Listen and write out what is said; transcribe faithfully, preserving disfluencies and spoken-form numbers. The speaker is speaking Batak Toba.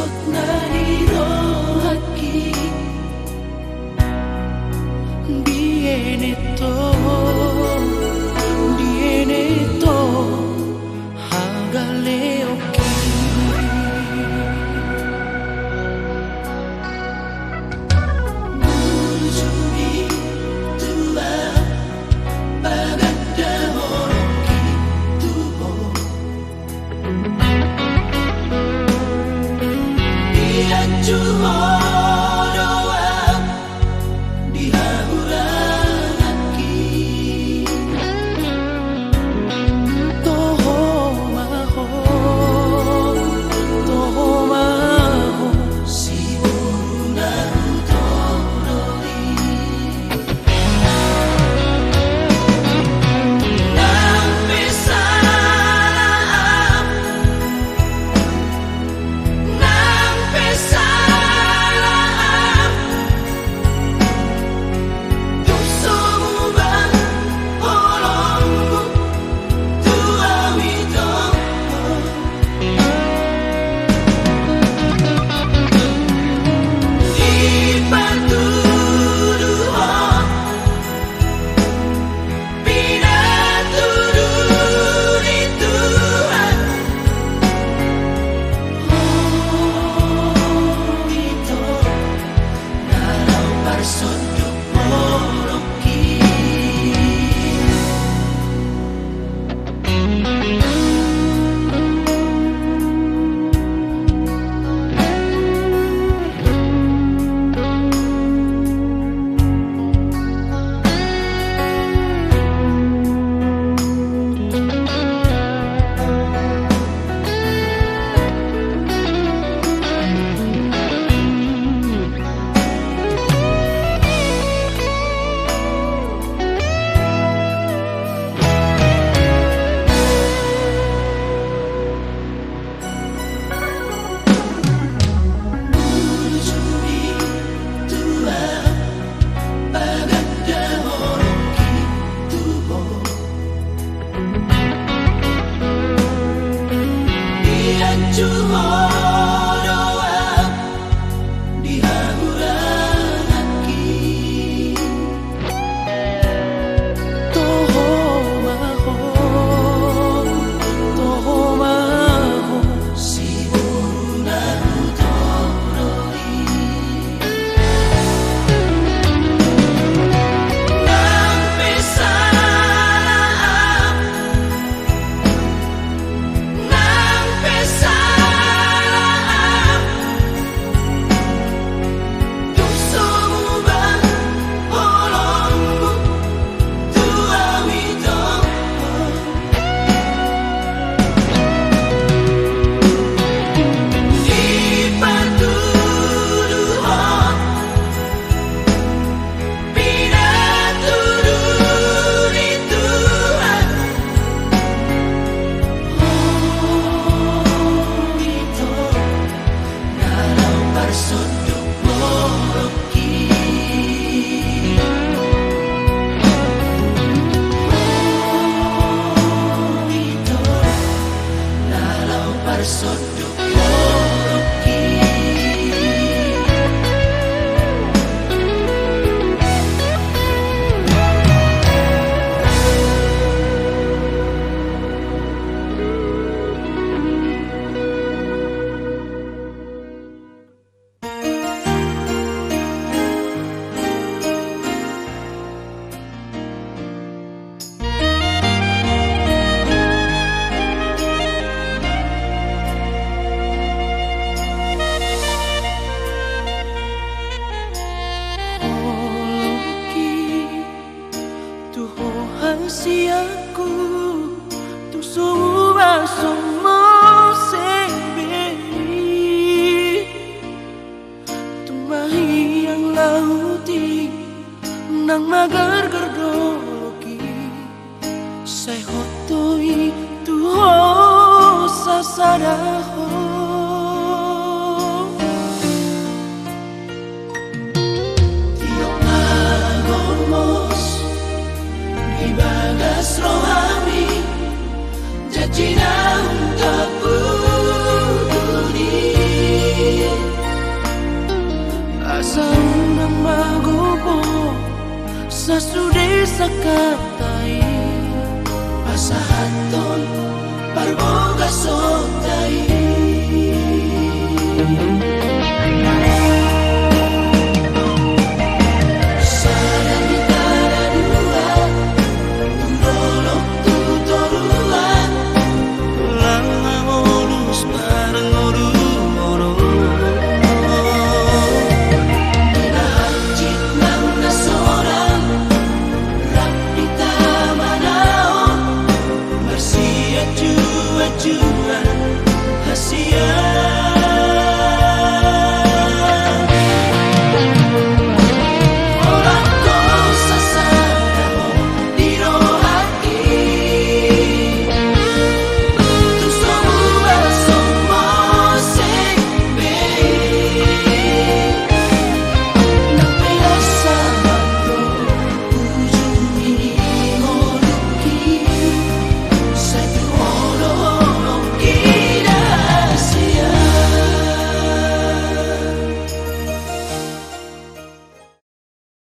Na di rohangki, di Eneto, di Eneto, hagaleonki. Burju i Tuhan, pagandahononki tu Ho. Dianju Ho do ahu di hahuranganki. Toho ma Ho, toho ma Ho, siboruna hutodoli. Nang pe sala ahu, nang pe sala ahu, tung so muba holongku tu ahu ito. Dipatudu Ho, pinatudu ni Tuhan. Ho ito, na laho parsonduk holongki. Di hahuranganki. Toho ma Ho, toho ma Ho, siboruna hutodoli. Nang pe sala ahu, nang pe sala ahu, tung so muba holongku tu ahu ito. Dipatudu Ho, pinatudu ni Tuhan. Ho ito, na laho parsonduk holongki. Ho ito, na laho parsonduk Holongki tu ho hasianku, tung so muba songon muse be i. Tung mahiang lauti nang magargar dolok i, sai hot do i tu ho sasada ho. Tiop na gomos di bagas rohami, janji naung tarpuduni. Sasude sangkanta i, pasahathon parbagason ta i.